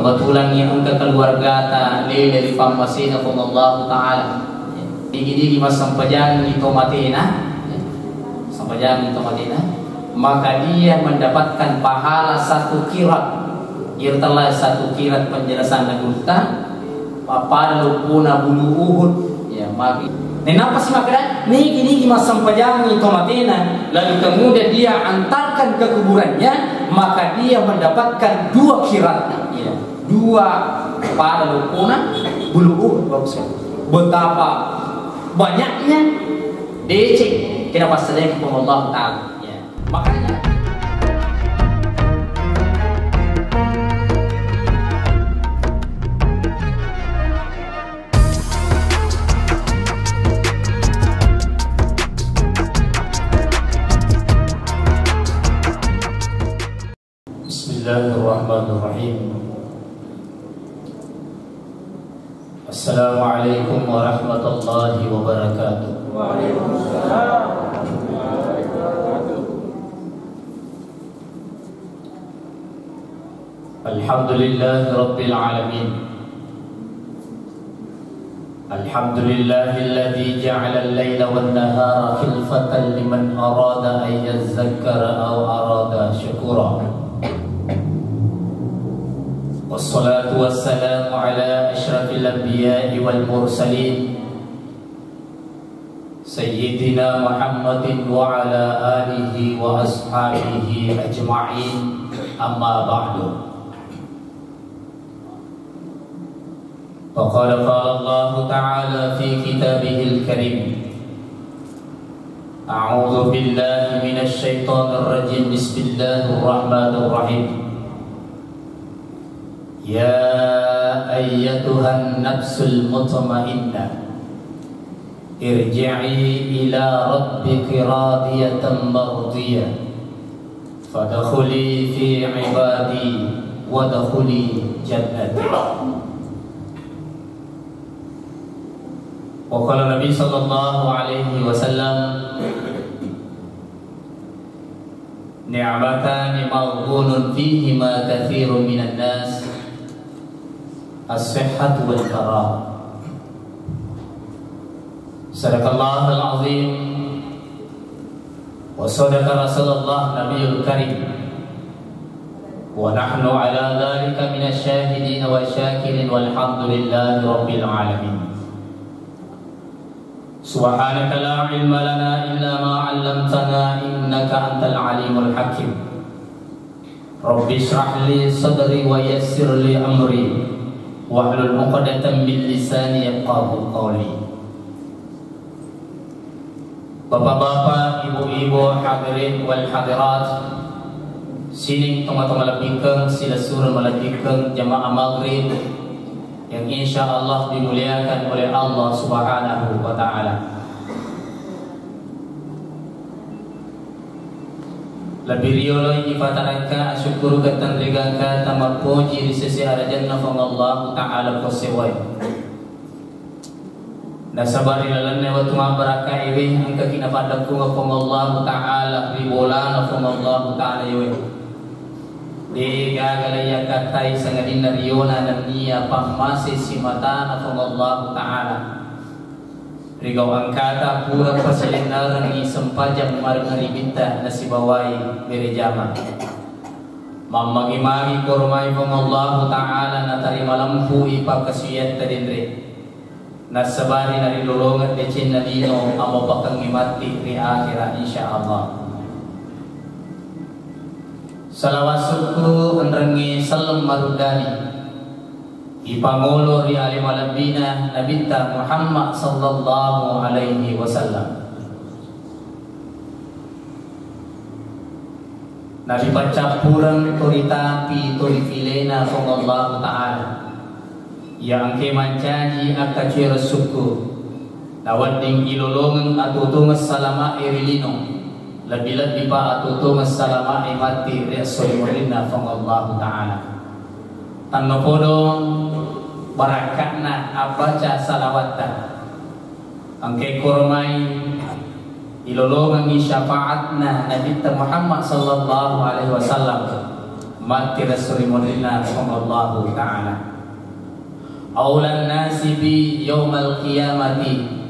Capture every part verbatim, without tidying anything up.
Kebetulan engka keluargata lele ri pammasena Puang Allahu Ta'ala. Digi-digi massempajangi to matena, sempajangi to matena, maka dia mendapatkan pahala satu kirat. Irtala satu kirat penjelasan gurutta, pappada loppona bulu Uhud. Ya, maka nenappa si makkeda, nigi-nigi massempajangi to matena, lalu kemudian dia antarkan ke kuburannya, maka dia mendapatkan dua kirat. Ya, dua pada loppona bulu Uhud, bagus. Betapa banyaknya deceng kena passaddeng Puang Allah Ta'ala. Ya. Makanya Bismillahirrahmanirrahim. Assalamualaikum warahmatullahi wabarakatuh. Alhamdulillahi rabbil alamin. Alhamdulillahilladzi ja'alal laila wan nahara khilfatan liman arada an yadzakkara aw arada syukura. Wassalatu wassalamu ala asyrafil anbiya'i wal mursalin, Sayyidina Muhammadin wa ala alihi wa ashabihi ajma'in, amma ba'du. Faqad qala Allahu ta'ala fi kitabihil karim. A'udzu billahi minasy syaithanir rajim. Bismillahirrahmanirrahim. Ya ayyatuhan nafsul mutmainnah, irji'i ila rabbiki radiyatan mardiyah. Fadkhuli fi ibadi wadkhuli jannati. Wa qala Nabi sallallahu alaihi wasallam, ni'matani maghbunun fihima katsirun minan nas, as-sihhatu wal faragh. Sadaqallahul azim. Wa sadaqa Rasulullah Nabiyul Karim. Wa nahnu ala dzalika minasy syahidin wa syakirin walhamdulillahi rabbil alamin. Subhanaka la ilma lana illa ma 'allamtana innaka antal alimul hakim. Rabbi shrah li sadri wa yassir li amri wahlul 'uqdatam min lisani yafqahu qawli. Bapak-bapak, ibu-ibu, hadirin wal hadirat, sining tomatoa malebbikeng, silessureng malebbikeng jamaah maghrib yang insya Allah dimuliakan oleh Allah Subhanahu wa Ta'ala. Lebbi rioloi ipatarakka asyukuru ketenrigangka tamappoji ri sese arajanna Puang Allahu Ta'ala ko sewai. Nasaba ri lalenna wettu mabbarakkaewe engkaki napaddeppungeng Puang Allahu Ta'ala ri bolana Puang Allahu Ta'ala ewe. De gaga leiyakattai sangadinna riona nennia pammase simatana Puang Allahu Ta'ala. Rigau engkata pura pasilennerengngi sempajang marengngerimitta nasibawai bere jama. Mammagi-magi koromai Puang Allahu Ta'ala natarima lempui pakkasuwiatta denre. Nassabari narilolongeng decenna lino ammopakengngi matti ri akhera, insya Allah. Salawat sukku enrengnge selleng maruddani ipangolo ri ale malebbina Nabitta Muhammad sallallahu alaihi wasallam. Nabi paccappureng to ritapi to rifilena Puang Allahu Ta'ala. Iya engke mancaji akkacuereng sukku, nawedding ilolongeng atuo-tuongeng salama'e ri lino, lebbi-lebbi pa atuo-tuongeng salama'e matti ri esso ri murrinna Puang Allahu Ta'ala. Tanno podo barakka'na abbaca salawatta. Engke koromai ilolongengngi syafaatna Nabitta Muhammad sallallahu alaihi wasallam. Matti resso ri munrinna Puang Allahu Ta'ala. Aulan nasi bi yaumal qiyamati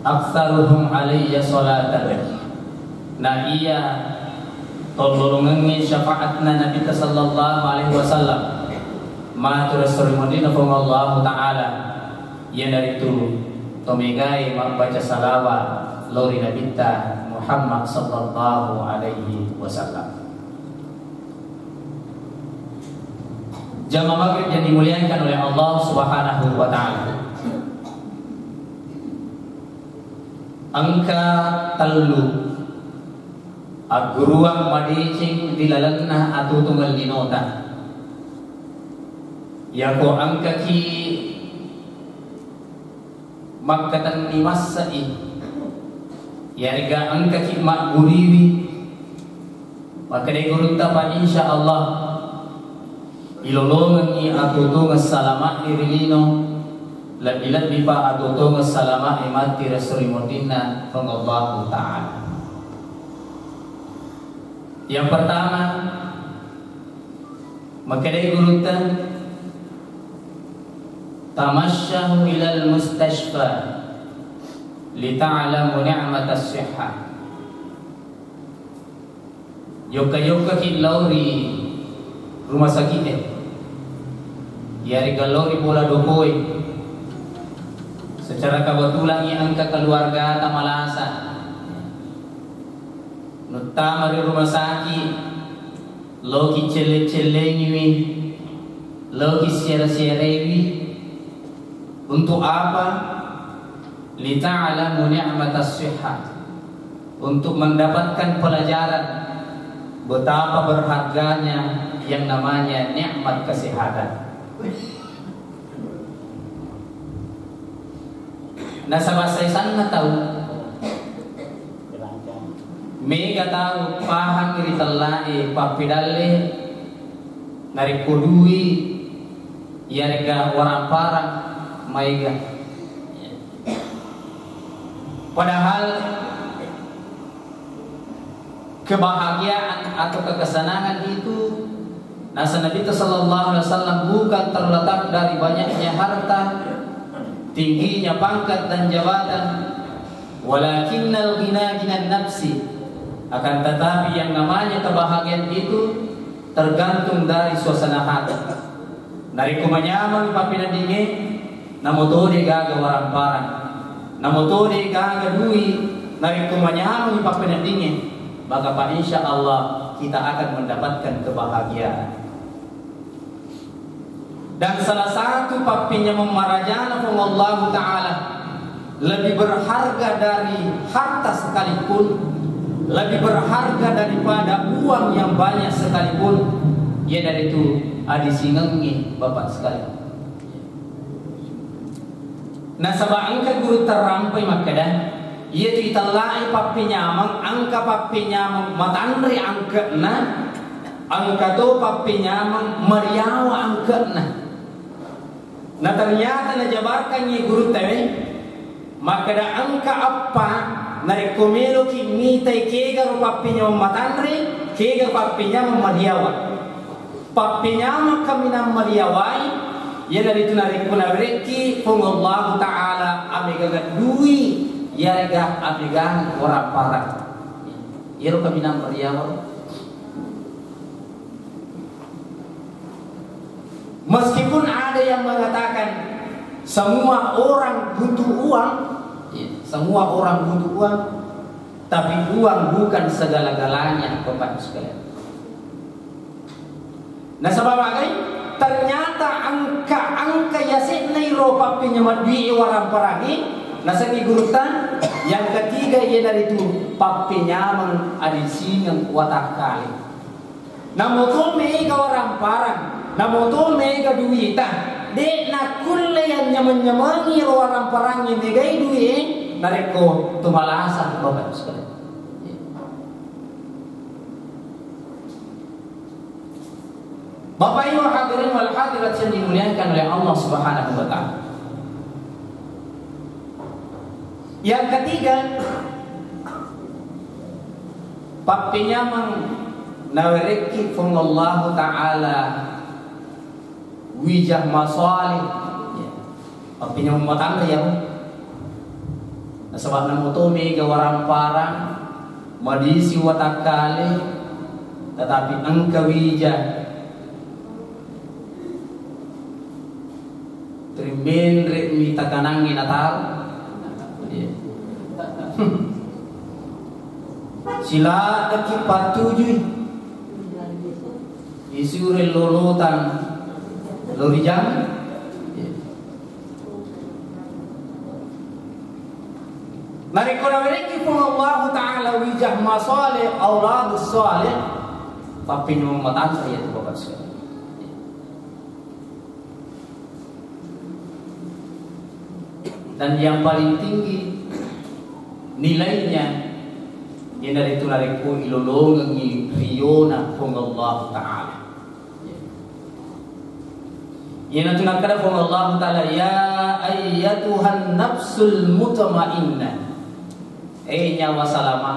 aktsaruhum alayya salatan. Na iya tollolongengnge syafaatna Nabitta sallallahu alaihi wasallam, matu resso ri munrinna Puang Allahu Ta'ala, iyanaritu to megae mabbaca salawa lao ri Nabitta Muhammad sallallahu alaihi wasallam. Jamaah maghrib yang dimuliakan oleh Allah Subhanahu wa Ta'ala, engka tellu agguruang madeceng ri lalenna atutungeng linota. Yako engkaki makkatenni masse'i, yarega engkaki magguriwi, makkedai gurutta, pa insya Allah ilolongengngi atutungeng salama'ni ri lino, lebbi-lebbi pa atutungeng salama'ni matti resso ri munrinna Puang Allahu Ta'ala. Yang pertama, makkedai gurutta, tamasyahu ilal mustashfa lita'lamu ni'matas sihha. Jokka-jokkaki lao ri rumah sakit e, yarega lao ri bola dokoe. Secara kebetulan engka keluargata malasa, nuttama ri rumah sakit, laoki celle-cellengiwi, laoki siara-siarewi. Untuk apa? Lita'lamu ni'matas sihha. Untuk mendapatkan pelajaran betapa berharganya yang namanya nikmat kesehatan. Nasaba saisanna tau, mega tau pahang ri tellae pappidalle, narekko dui, iyarega waramparang maega. Padahal kebahagiaan atau kesenangan itu, nasa Nabi sallallahu alaihi wasallam, bukan terletak dari banyaknya harta, tingginya pangkat dan jabatan, walakinnal ghina ghinan nafsi. Akan tetapi, yang namanya kebahagiaan itu tergantung dari suasana hati. Narekko manyameng pappeneddingnge, namo to de gaga waramparang, namo to de gaga dui, narekko manyameng pappeneddingnge, maka pa insya Allah kita akan mendapatkan kebahagiaan. Dan salah satu pappenyameng marajana Puang Allahu Ta'ala lebih berharga dari harta sekalipun, lebih berharga daripada uang yang banyak sekalipun, iyanaritu adisingengnge, Bapak sekalian. Nasaba engka guru terrampai makkeda, iyatu itellai pappenyameng, engka pappenyameng matanre angke'na, engka to pappenyameng mariawa angke'na. Na ternyata najabarkangngi gurutta we, makkeda engka eppa, narekko meloki mitai kega ro pappenyameng matanre, kega pappenyameng mariawa. Pappenyameng kaminang mariawai, iyanaritu narekko nawerekki Puang Allahu Ta'ala amegangeng dui, iyarega amegangeng waramparang. Iyaro kaminang mariawa. Meskipun ada yang mengatakan semua orang butuh uang, ya, semua orang butuh uang, tapi uang bukan segala-galanya, Bapak Ibu sekalian. Nasaba magai, ternyata engka, engka yase'na iro pappenyameng dui e waramparang e, nasengngi gurutta, yang ketiga iyanaritu pappenyameng adisingeng watakkale. Namo to mega waramparang, namo to mega duita, de' nakkulle yanyameng-nyamengi ro waramparang e megai dui e, narekko to malasa, Bapak Ibu sekalian. Bapak Ibu hadirin wal hadirat yang dimuliakan oleh Allah Subhanahu wa Ta'ala. Yang ketiga, Pappenyameng nawerekki Puang Allahu Ta'ala wijah masalih. Ya. Pappenyameng matanre ya. Nasaba namo to mega waramparang, madisi watakkale, tetapi engka wija. Rimmenre mi takanangngi nataro. Iya. Siladdeki pattujui. Isure lolotang lorijang. Iya. Narekko nawerekki Puang Allahu Ta'ala wijah masaleh, auladus saleh, pappenyameng matanre ya tu Bapak sekalian. Dan yang paling tinggi nilainya, iyanaritu narekko ilolongengngi riona Puang Allahu Ta'ala. Iyanatu nakkeda Puang Allahu Ta'ala, "Ya ayyatuhan nafsul mutmainnah." Eh, nyawa salama.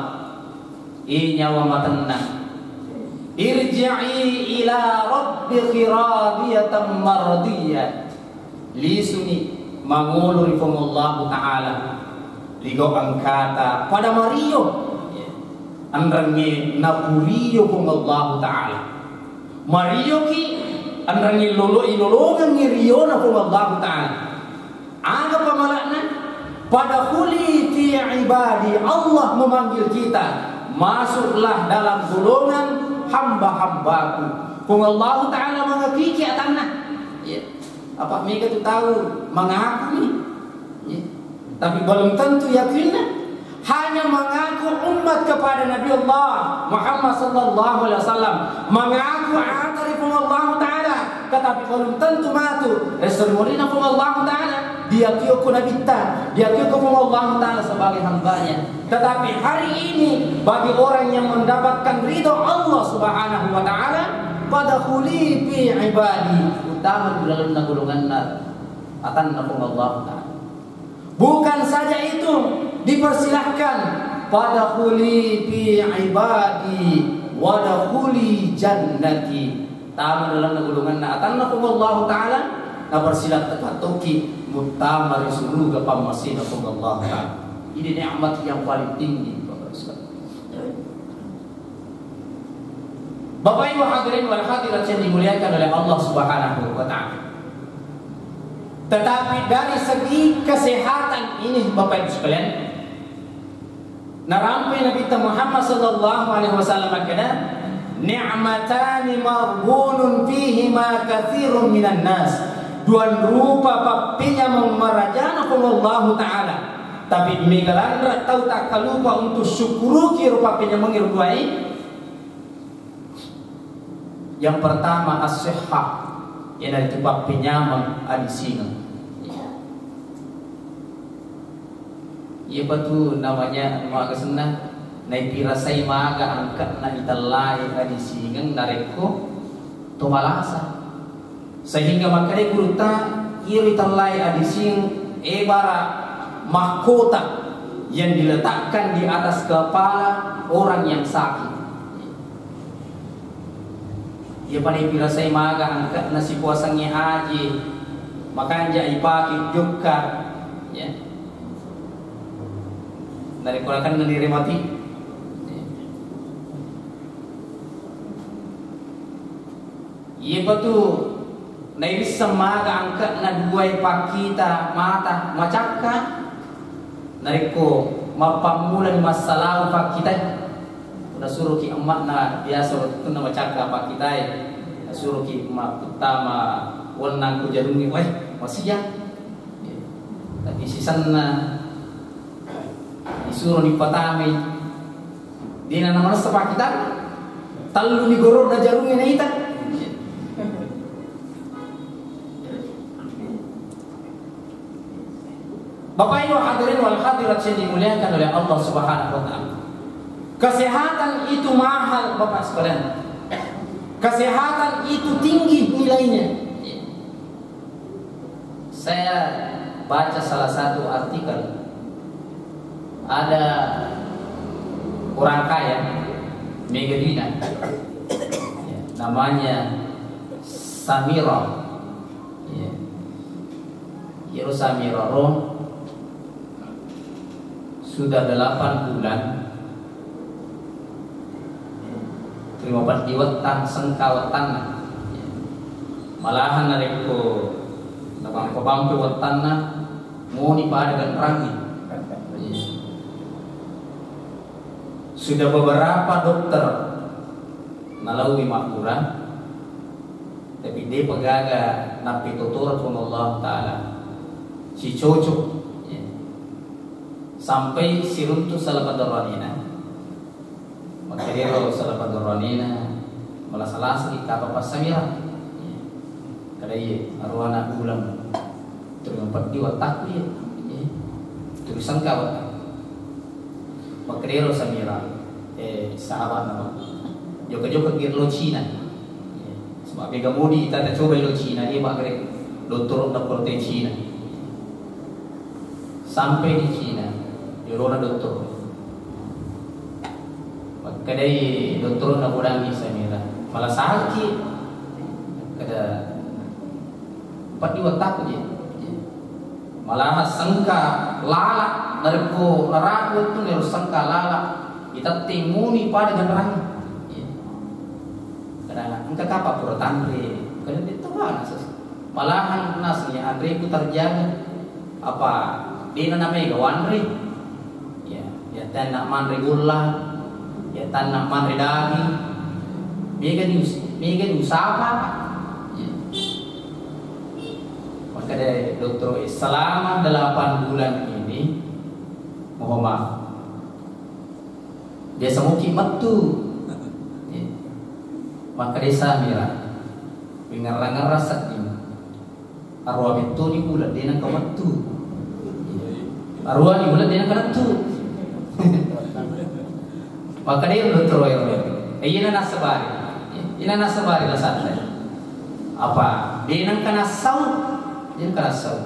Eh, nyawa matennang. Irji'i ila rabbiki radiyatan mardiyah. Lisuni mangolo ri Puang Allahu Ta'ala. Ligau engkata pada mario. Enrengnge napurio Puang Allahu Ta'ala. Marioki, enrengnge lolo-, ilolongengngi riona Puang Allahu Ta'ala. Aga pamala'na? Fadkhuli fi ibadi, Allah memanggil kita, masuklah dalam golongan hamba-hambaku. Puang Allahu Ta'ala mangakiki atanna. Ya. Apa mega tu tau mengaku nih? Ya. Tapi belum tentu yakinnya. Hanya mengaku umat kepada Nabi Allah Muhammad sallallahu alaihi wasallam, mengaku ata ri Puang Allahu Ta'ala, tetapi belum tentu matu. Resor mulina Puang Allahu Ta'ala, dia kioko nabitta, dia kioko Puang Allahu Ta'ala sebagai hambanya. Tetapi hari ini, bagi orang yang mendapatkan ridho Allah Subhanahu wa Ta'ala, fadkhuli fi ibadi, utama di dalamna golonganna, atanna Puang Allahu Ta'ala. Bukan saja itu, dipersilahkan, fadkhuli fi ibadi wadkhuli jannati. Tama dalamna golonganna atanna Puang Allahu Ta'ala, napersilahkan tokki muttama ri suruga pammasena Puang Allahu Ta'ala. Ini nikmat yang paling tinggi, Bapak Ibu sekalian. Bapak Ibu hadirin wal hadirat yang dimuliakan oleh Allah Subhanahu wa Ta'ala. Tetapi dari segi kesehatan ini, Bapak Ibu sekalian, narampe Nabi Muhammad sallallahu alaihi wasallam makkeda, "Ni'matani maghbunun fihima katsirun minan nas." Dua rupa pappenyameng marajana Puang Allahu Ta'ala. Tapi mega lanra tau takkalupa untuk syukuruki rupa pappenyameng rupai. Yang pertama, as-sihhah, iyanaritu pappenyameng adisingeng. Iyapatu namanya maga senna, naipirasai maga angka'na itellai adisingeng narekko to malasa. Sehingga makkedai gurutta, iyaro itellai adising ebara mahkota yang diletakkan di atas kepala orang yang sakit. Iya pada ipirasai maga angka'na sipuasangnge haji, makanja ipake jokka, ya. Narekko nakenna niremati. Iyapatu nairisseng maga angka'na duai pakkita mata macakka, narekko mappammulani massalau pakkitai, nasuroki emma'na biasa wettunna macakka pakkitae, nasuroki makkuttama wennang ku jarungnge, weh, masiya. Tapi sisenna disuro dipatamai. Dena namanessa pakkitanna. Telluni goro'na jarungnge naita. Bapak Ibu hadirin wal hadirat yang dimuliakan oleh Allah Subhanahu wa Ta'ala. Kesehatan itu mahal, Bapak sekalian. Kesehatan itu tinggi nilainya. Saya baca salah satu artikel, ada orang kaya, Mega duina. Ya, namanya Samira. Ya. Iyaro Samira ro sudah delapan bulan terima peddi wettang, sengka wettanna. Ya. Malahan narekko nabampe-bampe wettanna, moni pada ganrangi. Ya. Sudah beberapa dokter nalaui makkura, tapi depa gaga nappetotora Puang Allah Ta'ala sicocok, ya. Sampai siruntu sala padoranina. Makkedaro sala padoranina, malasa-lasa kita apa passamira. Ya. Kada iye, aruana bulan. Tuli mapeddi wettakku, iya. Iya. Tuli sengka wettakku. Makkedaro Samira, eh, sahabatna, Pak. Jokka-jokka ki lo Cina. Iya. Sebab mega modi tata coba lo Cina, dia Pak Grek. Dottoro da prote Cina. Sampai di Cina, yolona dottoro. Makkedai dottoro napodangi Samira. Malasaki. Kada Paddi wettakku je. Malahan sengka lala, narekko narapi wettu nero sengka lala, itette muni pada ganrangi. Karena engka kapang pura tanre, kada detto bana ses. Malahan naseng ya anreku terjaga. Apa dena namega wanre? Ya, ya tanna manre golla, ya tanna manre daging. Mega dius-, mega diusapa. Ya. Makkeda dokter, selama delapan bulan ini, mohon maaf, biasa muki mettu. Ya. Makkeda Samira, wingerra-ngerra sedding. Arua mettoni uleng de nengka mettu. Arua ni uleng de nengka mettu. Maka de dokter ero. Eh, iyana nasabari. Iyana nasabari la santai. Apa? De nengka nasau. De nengka nasau.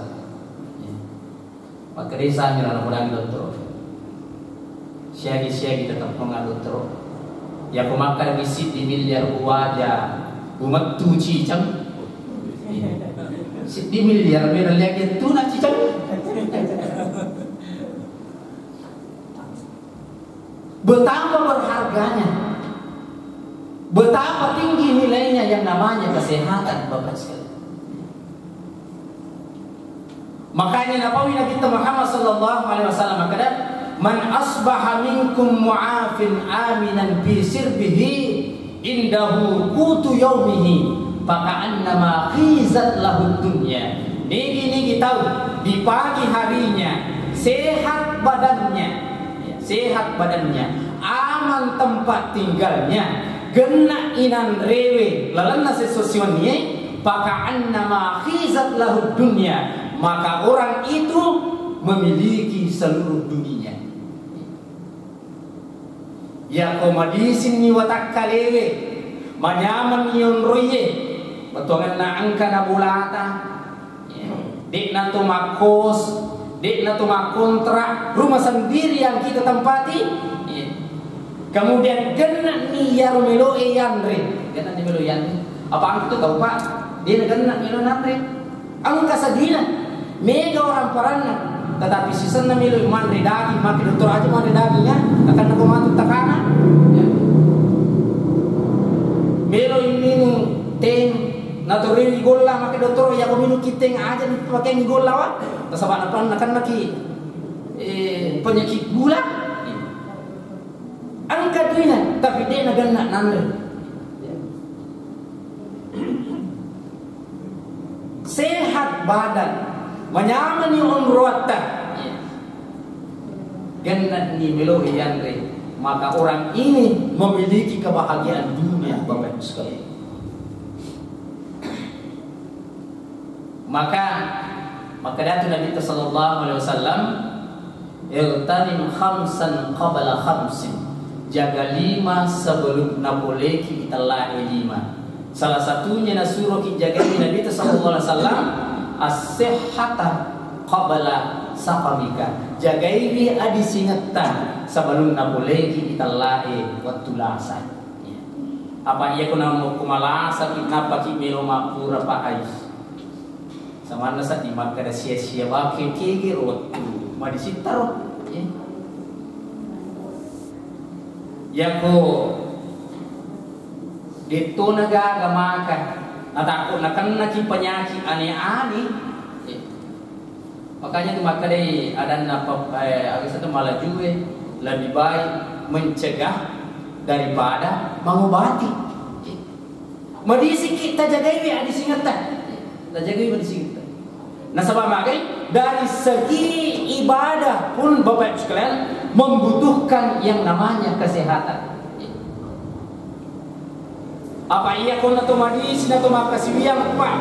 Makkedai Samira napodangi dottoro. Siagi-siagi tetep mengadu dottoro. Yako makkadaki siddi miliar uwaja umettu ciceng. Siddi miliar mena liagi ettuna ciceng. Betapa berharganya, betapa tinggi nilainya yang namanya kesehatan, Bapak sekalian. Makanya napawi Nabi Muhammad sallallahu alaihi wasallam makkeda, "Man asbaha minkum mu'afin aminan fi sirbihi indahu qutu yaumihi, faka'annama khizat lahu dunya." Nigi-nigi tau di pagi harinya sehat badannya, ya, sehat badannya, aman tempat tinggalnya, genna inanrewe lalenna sesso siwennie, faka'annama khizat lahu dunya, maka orang itu memiliki seluruh dunia. Yako madisinni watakkalewe, manyamenni onroie, bettuanganna engka na bolata, de'na to makkos, de'na to makkontrak, rumah sendiri yang kita tempati. Kemudian genna'ni iyaro melo'e yanre, genna'ni melo yanre. Apa engka tu tau, Pak, de nagenna melo nanre. Engka sedina, mega orang paranna, tetapi sisenna melo manre daging, maka dokter aja manre daging, ya. Akan nako matu takana. Ya. Melo minum teh, naturui golla, maka dokter ya ko minum kiteng aja dipakai golla, wa. Tasaba napan nakan naki, eh, penyakit gula. Engka duina, tapi de nagenna nanre. Sehat badan, manyamani onroatta, genna'ni melo'i yanre, maka orang ini memiliki kebahagiaan dunia, Bapak Ibu sekalian. Maka, maka datu Nabi sallallahu alaihi wasallam, "Igtanim khamsan qabla khamsin." Jaga lima sebelum napoleki itella'e lima. Salah satunya nasuroki jagai Nabi sallallahu alaihi wasallam, "As-sihhata qabla saqamika." Jagaiwi adisingetta sebelum napoleki itella'e wettu lasa. Apa iya ko namo ko malasaki, nappaki melo mappura, Pak Ais. Samanna seddi makkeda sia-sia bake kege ro wettu madisitta ro. Iya. Yako dettona gaga maka, natakko nakennaki penyakit ane-ane. Iya. Makanya tu makkedai adanna pe-, eh, aga satu malajue, lebih baik mencegah daripada mengobati. Madisiki tajagaiwi adisingetta. Tajagaiwi adisingetta. Nasaba magai dari segi ibadah pun, Bapak Ibu sekalian, membutuhkan yang namanya kesehatan. Apa iya konna to madisi na to makkasiwiang, Pak?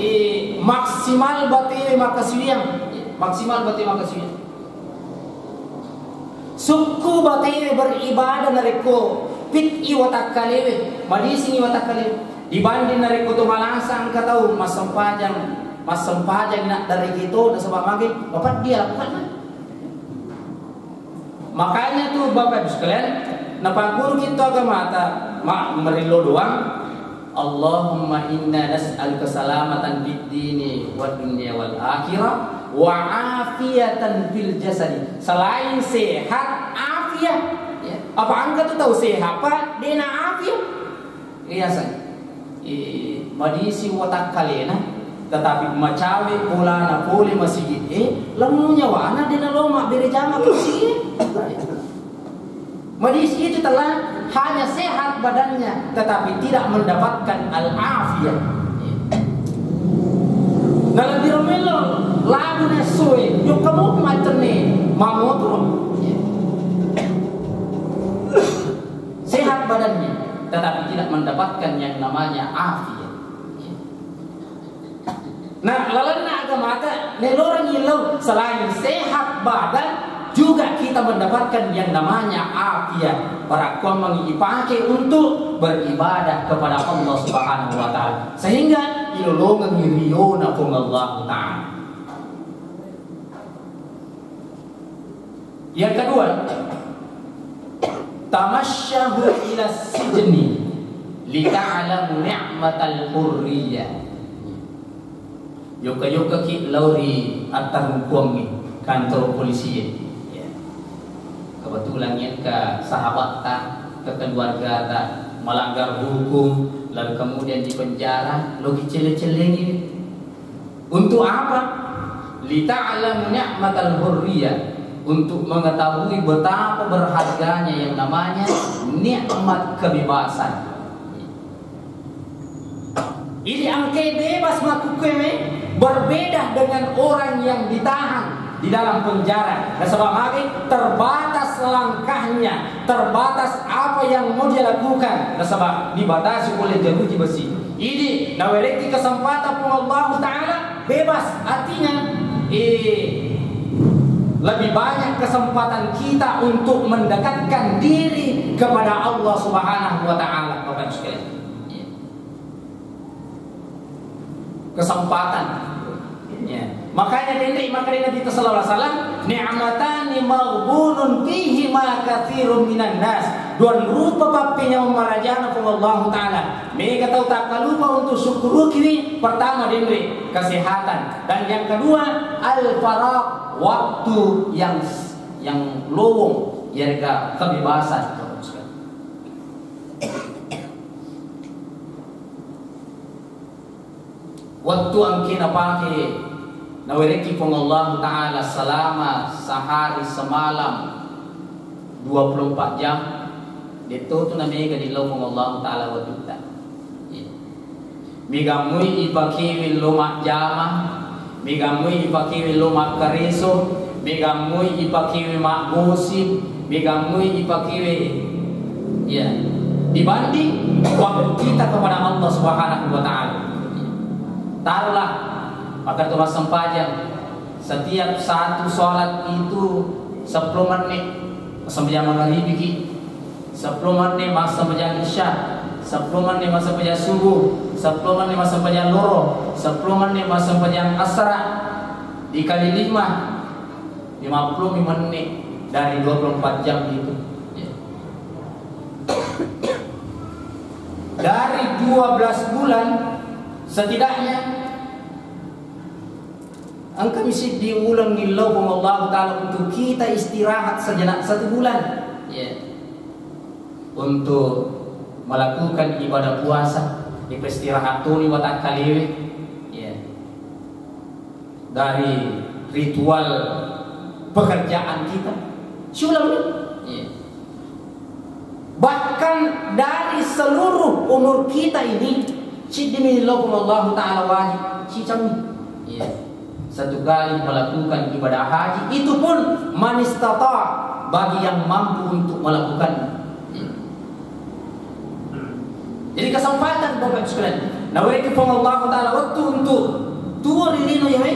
Eh, maksimal batewe makkasiwiang. Maksimal batewe makkasiwiang. Sukku batewe beribadah narekko pitti watakkalewe, madisingi watakkalewe. Dibanding narekko to malasa engka tau massempajang, massempajang na dari kito nasaba mage, Bapak dia lakukan. Makanya tu Bapak Ibu sekalian, napagguru kita agamata, ma-, merillo doang. Allahumma inna nas'aluka salamatan fid dini wad dunya wal akhirah wa afiatan fil jasadi. Selain sehat, afiat. Ya. Apa engka tu tau sehat, Pak, dena afiat? Iya, sai. Eh, madisi watakkalena, tetapi macawe bolana pole masigi, eh, lemu nyawana dena lo mabbere jama ke masigi. Madisi itu telah hanya sehat badannya, tetapi tidak mendapatkan al-afiyah. Nalebbi romelo lagu nesoe, yuk kamu macenne, mamoto. Sehat badannya, tetapi tidak mendapatkan yang namanya afiat. Nah, lalenna agamata, neloreng illau, selain sehat badan, juga kita mendapatkan yang namanya afiat. Parakkuammengi ipake untuk beribadah kepada Allah Subhanahu wa Ta'ala, sehingga ilolongengi riona Puang Allah Ta'ala. Yang kedua, tamasyahu ila sijni lita'lamu ni'matal hurriyah. Yoka-yoka ki lao ri attarungkuangngi kantor polisi e. Ya. Kebetulan engka sahabatta, kekeluargata melanggar hukum, lalu kemudian dipenjara, lo ki celle-cellengi. Untuk apa? Lita'lamu ni'matal hurriyah, untuk mengetahui betapa berharganya yang namanya nikmat kebebasan. Jadi engka bebas makkukkuewe, berbeda dengan orang yang ditahan di dalam penjara. Nasaba mage terbatas langkahnya, terbatas apa yang mau dia lakukan. Nasaba dibatasi oleh jeruji besi. Jadi nawerekki kesempatan Puang Allah Ta'ala bebas, artinya, eh, lebih banyak kesempatan kita untuk mendekatkan diri kepada Allah Subhanahu wa Ta'ala, Bapak Ibu sekalian. Kesempatan. Ya. Makanya denre, makanya Nabi sallallahu alaihi wasallam, "Ni'matani maghbunun fihima katsirun minan nas." Dua rupa pappenyawang marajana Puang Allah Ta'ala. Mega tau takkalupa untuk syukurukiwi, pertama denre, kesehatan. Dan yang kedua, al-faragh, waktu yang, yang lowong, yarega kebebasan. Wettu engke napake nawerekki Puang Allah Ta'ala selama sehari semalam, dua puluh empat jam, detto tu namega dillau Puang Allah Ta'ala wettutta. Iya. Mega mui ipakewe lo majjama, mega mui ipakewe lo makkareso, mega mui ipakewe maggosip, mega mui ipakewe, ya, dibanding waktu kita kepada Allah Subhanahu wa Ta'ala. Taruhlah, maka tu massempajang, setiap satu sholat itu sepuluh menit, massempajang magharibiki, sepuluh menit massempajang isya, sepuluh menit massempajang subuh, sepuluh menit massempajang loro, sepuluh menit massempajang asara, dikali lima, lima puluh menit dari dua puluh empat jam itu. Ya. Dari dua belas bulan, setidaknya engka mi siddi uleng nillau Puang Allahu Ta'ala untuk kita istirahat sejenak satu bulan. Ya. Untuk melakukan ibadah puasa, ipestirahat toni watakkalewe. Ya. Dari ritual pekerjaan kita. Siuleng mi. Iya. Bahkan dari seluruh umur kita ini, siddi mi nillau Puang Allahu Ta'ala wajib, sicammi. Iya. Satu kali melakukan ibadah haji, itu pun man istata', bagi yang mampu untuk melakukannya. Iya. Jadi kesempatan, Bapak Ibu sekalian. Nawerekki Puang Allahu Ta'ala wettu untuk tuo ri lino yawe.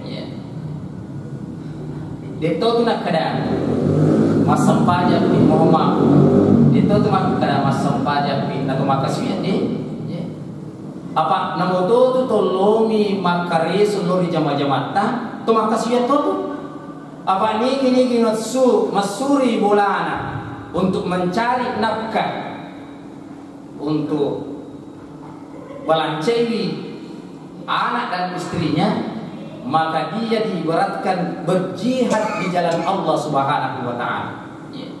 Iya. Detto tu nakkeda massempajang pi, mohon maaf. Detto tu makkeda massempajang pi, nato makkasiwiang de. Iya. Apa namoto tu tollomi makkareso lo ri jama-jamatta, to makkasiwiang to tu. Apa nigi-nigi massu-, massuri bolana untuk mencari nafkah, untuk balancaiwi anak dan istrinya, maka dia diibaratkan berjihad di jalan Allah Subhanahu wa Ta'ala. Ya.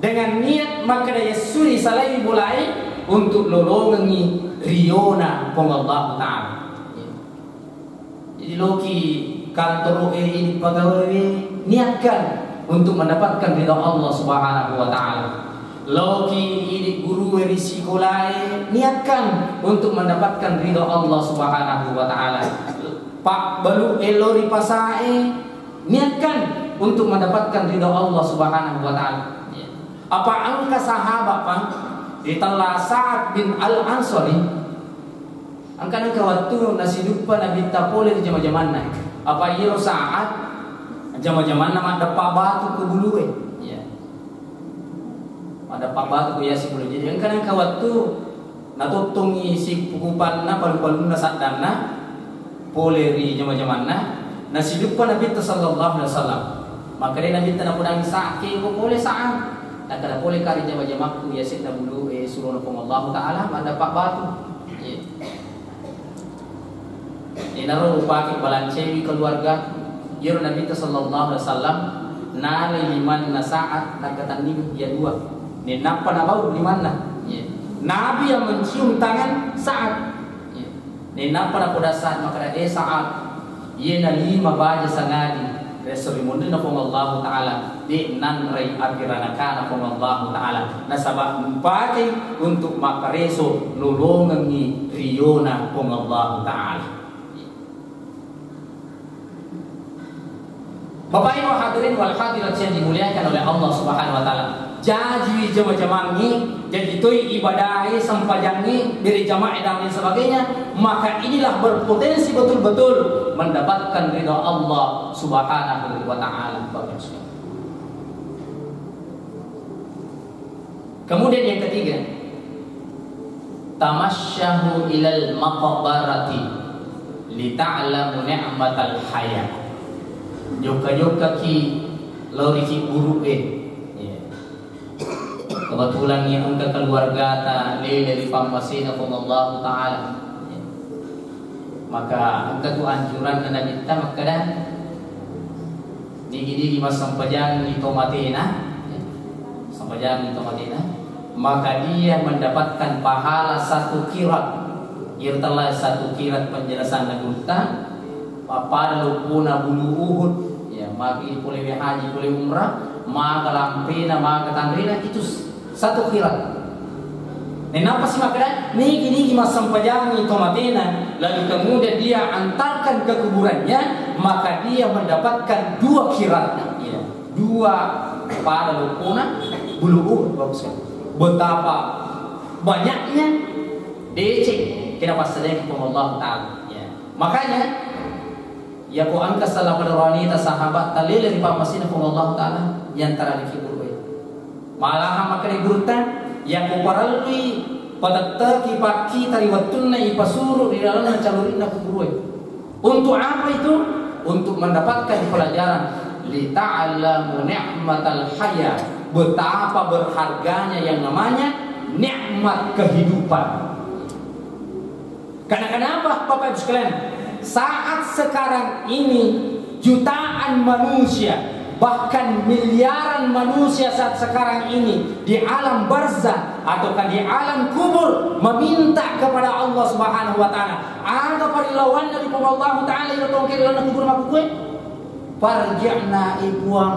Dengan niat makkeda yessuri salai bolae untuk lolongengngi riona Puang Allah Ta'ala. Ya. Jadi, loki kantoro'e, idi pegawaiwe, niatkan untuk mendapatkan ridha Allah Subhanahu wa Ta'ala. Loki idi gurue ri sikolae, niatkan untuk mendapatkan ridha Allah Subhanahu wa Ta'ala. Pak balu elo ri pasae, niatkan untuk mendapatkan ridha Allah Subhanahu wa Ta'ala. Apa engka sahabat, Pak, ritella Sa'ad bin Al-Ansari, engka nengka wettu nasiduppa Nabitta pole ri jama-jamanna. Apa iyaro Sa'ad jama-jamanna maddeppa batu ko bulue. Iya. Maddeppa batu ko yasi bulue. Jadi engka nengka wettu natottongi sippukupanna palu-palunna saddanna pole ri jama-jamanna, nasiduppa Nabitta sallallahu alaihi wasallam. Makkeda Nabitta napodangi Sa'ad, "Kego pole Sa'ad?" Nakkeda, "Pole ka ri jama-jamakku yasenna bulu e surona Puang Allahu Ta'ala maddeppa batu." Iya. Inaro upake balancewi keluarga. Iyaro Nabitta sallallahu alaihi wasallam nalai limanna Sa'ad, nakatanning iya dua. Nenappa nabau limanna. Iya. Nabi yang mencium tangan Sa'ad. Iya. Nenappa napoda Sa'ad, makkeda, "Eh, Sa'ad, iyena lima baja sangadi reso ri munrinna Puang Allahu Ta'ala, de' nanrei api ranakana Puang Allahu Ta'ala, nasaba mupakei untuk makkareso lolongengngi riona Puang Allahu Ta'ala." Bapak Ibu hadirin wal hadirat yang dimuliakan oleh Allah Subhanahu wa Ta'ala, jaji jama-jamangngi, jaji toi ibadahi, sempajangngi, beri jamaah dan lain sebagainya, maka inilah berpotensi betul-betul mendapatkan ridha Allah Subhanahu wa Ta'ala. Bapak Ibu sekalian. Kemudian yang ketiga, "Tamasyahu ilal maqbarati lita'lamu ni'matal haya." Jokka-jokkaki lao ri kiburu'e. Iya. Kebetulan ni engka keluargata lele ri pammasena Puang Allahu Ta'ala. Iya. Maka engka tu anjuranna Nabitta makkeda, nigi-nigi massempajangngi tomatena, sempajangngi tomatena, maka dia mendapatkan pahala satu kirat. Irtalla satu kirat penjelasanna gurutta, pappada loppona bulu Uhud, ya, magi pole haji, pole umrah, maga lampena, maga tanrena, itu s-, satu kirat. Nenappa si makkeda, nigi-nigi massempajangngi tomatena, lalu kemudian dia antarkan ke kuburannya, maka dia mendapatkan dua kirat. Ya, dua pada loppona bulu Uhud, bagus kan? Betapa banyaknya deceng kena passadai Puang Allah Ta'ala. Ya. Makanya, yako engka sala pada rohanita sahabat talele ri pammasina Puang Allah Ta'ala, yantara ri kiburu'e. Malahan makkeda gurutta, yako parellui patetteki pakkita ri wettunna ipasuru ri lalenna calurinna kuburu'e. Untuk apa itu? Untuk mendapatkan pelajaran. Lita'lamu ni'matal haya. Betapa berharganya yang namanya Nikmat kehidupan. Karena kenapa, Bapak Ibu sekalian? Saat sekarang ini jutaan manusia, bahkan miliaran manusia saat sekarang ini di alam barzah ataukah di alam kubur meminta kepada Allah Subhanahu wa Ta'ala, aga parilawanna ri Puang Allahu Ta'ala iro tongke ri lalenna kubur makkukue? Farji'na, e Puang,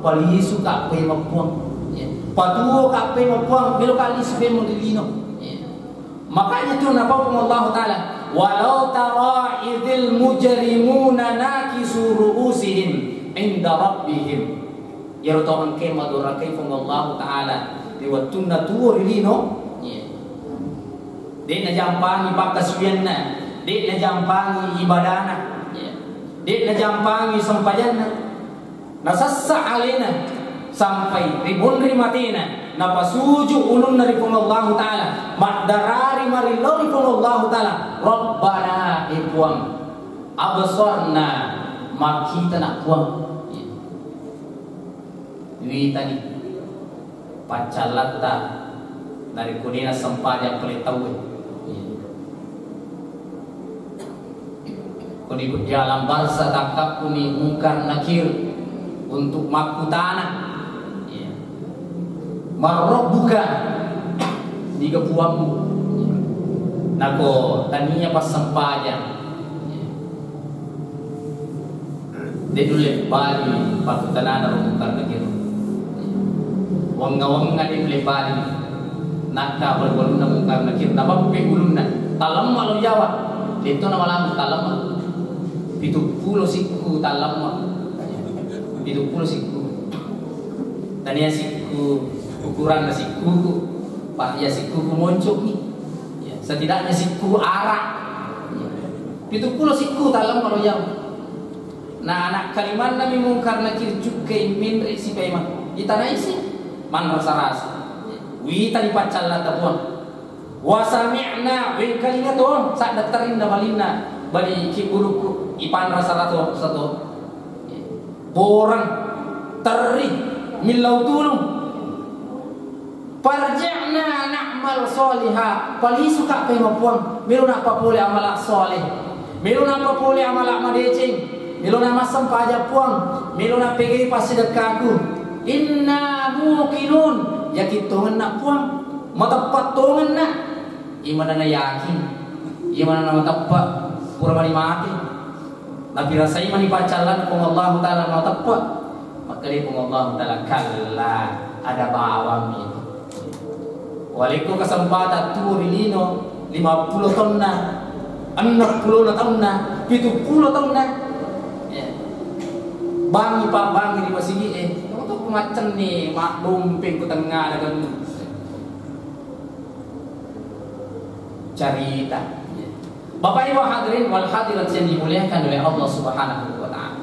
palisuka pemeng Puang. Ya. Patuoka pemeng Puang, meloka lisu pemeng ri lino. Ya. Makanya tu napau Puang Allahu Ta'ala, "Walau tara idzil mujrimuna nakisu ru'usihim inda rabbihim." Iyaro tau engkae madorakai Puang Allahu Ta'ala ri wettunna tuo ri lino, iya. De' najampangi pakkasuwianna, de' najampangi ibadana, iya. De' najampangi sempajanna. Nasessa alena sampai ri monri matena, napasuju ulunna ri Puang Allahu Ta'ala, maddarari marillau ri Puang Allahu Ta'ala, "Rabbana, e Puang, absarna, makkitana Puang." Iya. Witani paccallatta narekko de' nassempajang pole tauwe. Koni di alam barzah takkappuni Mungkar Nakir untuk makkutana, "Man rabbuka?" Niga puammu? Nako tania passempajang. De' nulle bali pakkutanana ro Mungkar Nakir. Wenga-wenga de' nulle bali. Nakka balu-balunna Mungkar Nakir, napappe ulunna. Talemma lo Jawa. De'to namalamu talemma. Pitu pulo sikku talemma. Pitu pulo sikku. Tania sikku ukuranna sikkuku. Pak, iya sikkuku moncoki. Ya, setidaknya sikku ara. Ya. Pitu pulo sikku talemma lo Jawa. Na anak kalimanna mi Mungkar Nakir cukkai menre' sipaimeng. Itanaisi manrasa-rasa. Witani paccallatta Puang. Wa sami'na, wengkalinga to saddattarinna balinna bali ki burukku ipanrasa rato sato. Borang, terri, millau tulung. Farji'na na'mal shaliha, palisuka pemeng Puang, melona papole amala shaleh, melona papole amala madeceng, melona massempajang Puang, melona pegei passidekkaku. Inna muqinun, yakin tongenna Puang, mateppa tongenna. Imanana yakin, imanana mateppa, pura mani mate. Napirasai mani paccallan Puang Allahu Ta'ala mateppa. Makkedai Puang Allahu Ta'ala, "Kalla, ada bawammi itu." Walekko kesempatan tuo ri lino, lima pulo taunna, enneng pulo taunna, pitu pulo taunna. Ya. Bangi pa, bangi ri masigi e. Kamu tuh macem nih, mak dompeng ku tengah ada kan. Carita. Bapak Ibu hadirin wal hadirat yang dimuliakan oleh Allah Subhanahu wa Ta'ala.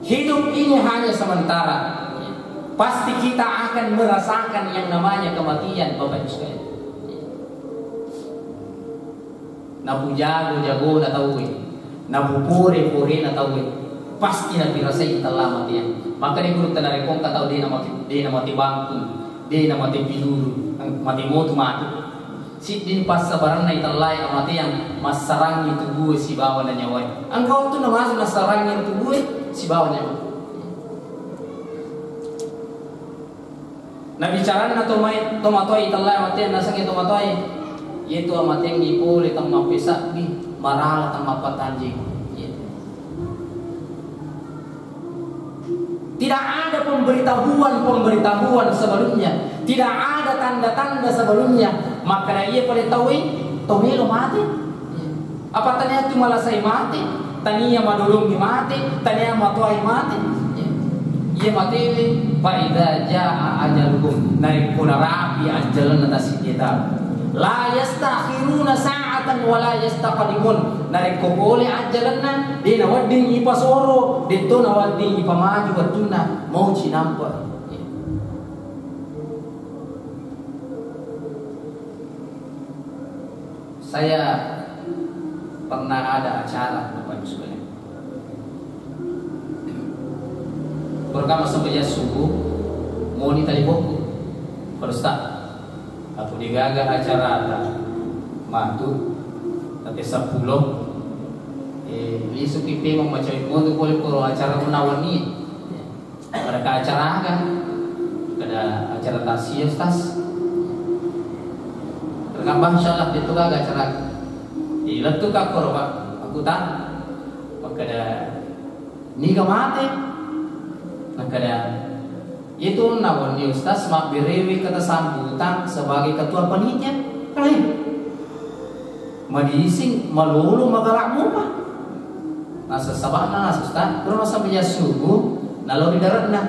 Hidup ini hanya sementara. Pasti kita akan merasakan yang namanya kematian, Bapak Ibu sekalian. Napujago-jagona tauwe, napupore-porena tauwe, pasti napirasai tella mateang. Maka di guru tanarekongka tau dena mate, dena mate bangku, dena mate piluru, mate motu mate. Sidding passabarenna itellae amateang, massarangi tubue sibawa na nyawae. Engka wettunna matu nassarangi tubue sibawa nyawa. Nabicaranna to mai, to matoae itellae amateang, nasengnge to matoae, iyetu amateangngi pole temmappesabbi, marala temmappatanjeng. Iya. Tidak ada pemberitahuan-pemberitahuan sebelumnya, tidak ada tanda-tanda sebelumnya. Makkeda iya pole tauwe, to melo mate. Apa tania tu malasai mate, tania madolongi mate, tania matoai mate. Iya matewe, fa idza jaa ajaluhum, narekko narapi ajjalenna tasiddi taung. La yastakhiruna sa'atan wa la yastaqdimun. Narekko pole ajjalenna, de nawedding ipasoro, detto nawedding ipamaju wettunna, mauci nampa. Saya pernah ada acara, Bapak Ibu sekalian. Pertama sembelih subuh, moni taliponku. Pak Ustaz, Aku degaga acarata matu, tapi seppulo, eh, lisuki pemeng macam motu pole poro acara menawan ni. Mereka acara aga? Kada acara tasia, Ustaz. Mereka bang, insyaallah, itu gaga acara. Ilettu ka koro, Pak. Aku tak. Makkeda, "Niga mate?" Makkeda, "Itu nawanni Ustaz mabberewe kata sambutan sebagai ketua panitia." Kalain. Madising, malolo, magala mupa. Nasessaba'na nasesta, pura massempajang subuh, nalo ri dare'na.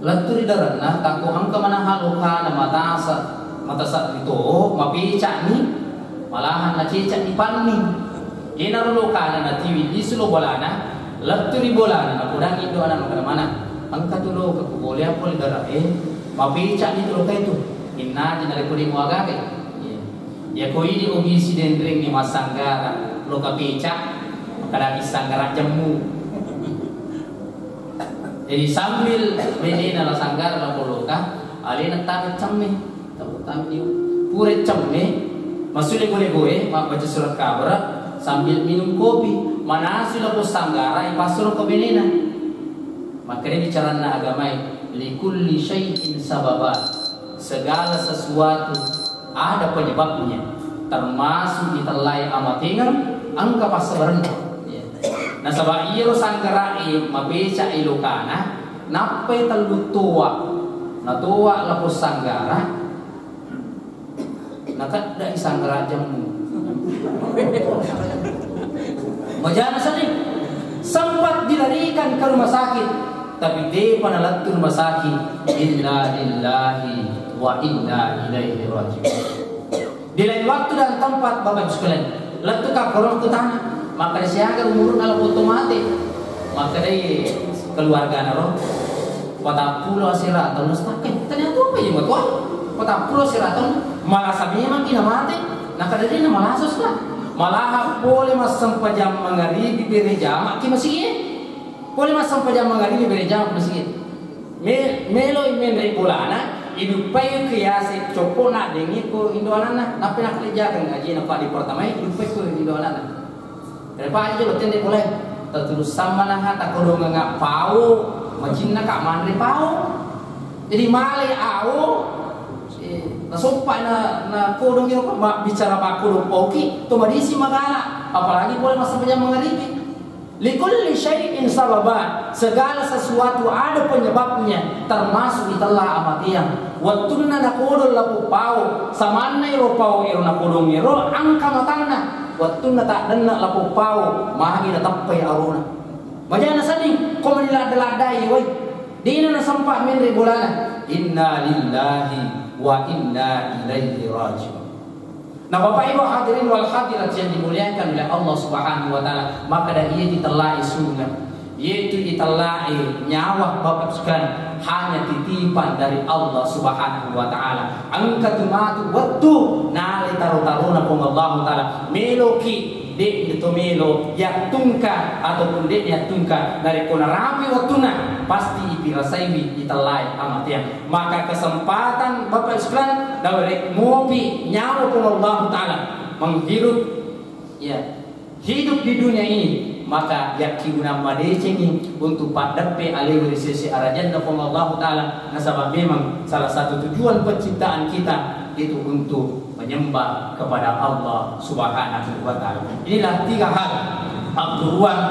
Lettu ri dare'na, takko engka manaha lokana matasa, matasa rito, mapeca'ni, malahan naceca'ni panning. Yenaro lokana natiwi lisu lo bolana, lettu ri bolana, napodangi doana makkeda, "Mana, engka tu loka ku boleang pole dare'e, mapeca'ni tu loka itu." Innaji narekko de muagagai. Iya. Iya ko idi obisi denrengnge massanggara, loka peca, makkadaki sanggara jemmu. Jadi sambil benena la sanggara la poloka, alena tame cemme. Tame, tame, pura cemme, massu lego-legoe, mabbaca surat kabara, sambil minum kopi, manasui la pos sanggara, ipassuro ko benena. Makkeda bicaranna agamae, "Likulli syai'in sababa." Segala sesuatu ada penyebabnya, termasuk itellai amatengeng, engka passabarenna. Iya. Nasaba iyaro sanggara'e mabeca'i lokana, nappai tellu toa, natoa lapong sanggara, nakeddai sanggara jemmu. Majana sedih, sempat dilarikan ke rumah sakit, tapi depa nalettu rumah sakit. Inna lillahi wa inna ilaihi raji'un. Di lain waktu dan tempat, Bapak Ibu sekalian, lettu ka korong tu tanah, makkeda siaga umurna lapong to mate. Makkedai keluargana ro, "Patappulo asera taung." Ustaz, eh, ternyata apa iya matoa? Patappulo asera taung, malasa memang ki namate. Nakkeda de na malasa, Ustaz. Malaha pole massempajang mangaribi bere jama ki masigie. Pole massempajang mangaribi bere jama ki masigie. Me-, meloi menre bolana, iduppai ke yase coppo na dengi ko indo ananna. Nappa nakkelejakan ajena pa di pertama, iduppai ko indo ananna. Repa aja lo tende boleh. Terus sama naha takodongenga pao, macinna ka manre pao. Jadi male ao, eh, nasoppa na, na kodong iro, ma-, bicara pakkodong pao ki, to madisi magala, apalagi pole massempajang mangaribi. Likulli syai'in sababa, segala sesuatu ada penyebabnya, termasuk itella amateang. Wettunna nakodong lapong pao, samanna iro pao iro nakodong iro, engka matanna. Wettunna taddenne lapong pao, magi nateppai arona. Majana sedding, ko mani ladde-laddai, woi. Dena nasempa menre bolana. Inna lillahi wa inna ilaihi raji'un. Nah, Bapak Ibu hadirin wal hadirat yang dimuliakan oleh Allah Subhanahu wa Ta'ala, maka dari itu itellai sunga, yaitu itellai nyawa Bapak sekalian, hanya titipan dari Allah Subhanahu wa Ta'ala. Engka tu matu wettu nale taro-tarona Puang Allah Ta'ala, meloki de' to melo yattungka ataupun de' yattungka, narekko narapi wettunna, pasti ipirasaiwi itellai amateang. Maka kesempatan Bapak sekalian, narekko mopi nyawa Puang Allah Ta'ala menghirup, ya, hidup di dunia ini, maka yakkigunang madecengi untuk paddeppe alewe ri sese arajanna Puang Allah Ta'ala. Nasaba memang salah satu tujuan penciptaan kita itu untuk menyembah kepada Allah Subhanahu wa Ta'ala. Inilah tiga hal agguruang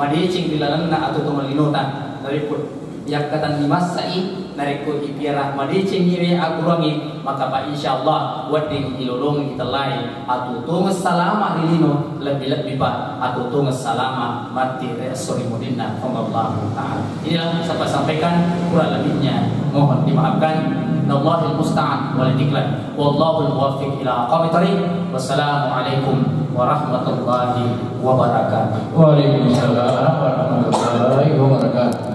madeceng ri lalenna atau tongelinota. Narekko yakkatenni massai, narekko ipiara madecengi we agguruangnge, maka pa insyaallah wedding ilolongi itellai atuo tongeng salama ri lino, lebbi-lebbi pa atuo tongeng salama matti ri esso ri muninna Puang Allah Ta'ala. Inilah saya sampaikan, kurang lebihnya mohon dimaafkan. Wallahul musta'an wal iqlal. Wallahul muwaffiq ila aqwamit thariq. Wassalamualaikum warahmatullahi wabarakatuh. Waalaikumsalam warahmatullahi wabarakatuh.